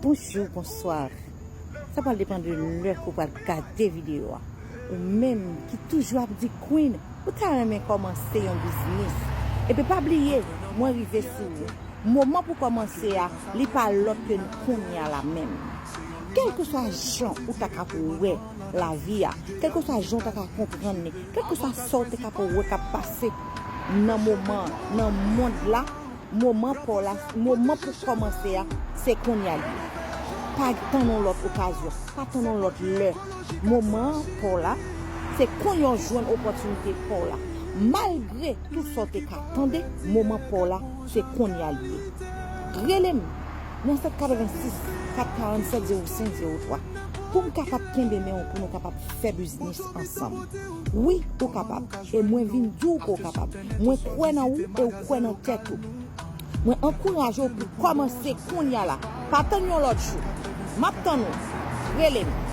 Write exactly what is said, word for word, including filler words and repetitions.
Bonjou, bonswa. Sa pral depann de lè ke w pral gade videyo a. Ou menm ki toujou ap di, Queen, ou ta renmen kòmanse yon biznis. Ebyen, pa bliye, mwen rive sou ou. Moman pou kòmanse a, li pa lòt ke kounye a la menm. Kèlkeswa jan ou ta ka wè lavi a, kèlkeswa jan ou ta ka konprann li, kèlkeswa sa w te ka wè k ap pase nan moman, nan mond la, moman pa w la, moman pou kòmanse a, se kounye a li ye. Pa tann yon lòt okazyon, pa tann yon lòt lè. Moman pa w la, se kounye a w jwenn opòtinite pa w la. Malgre tout sa w te ka tande, moman pa w la, se kounye a li ye. Rele m nan sèt katrevensis, kat karannsèt, zewo senk, zewo twa pou m kapab kenbe men w, pou nou kapab fè biznis ansanm. Wi, ou kapab. E mwen vin di w ke w kapab. Mwen kwè nan ou e w kwè nan tèt ou. Mwen ankouraje w pou kòmanse kounye a la. Pa tann yon lòt jou. M ap tann ou. Rele m.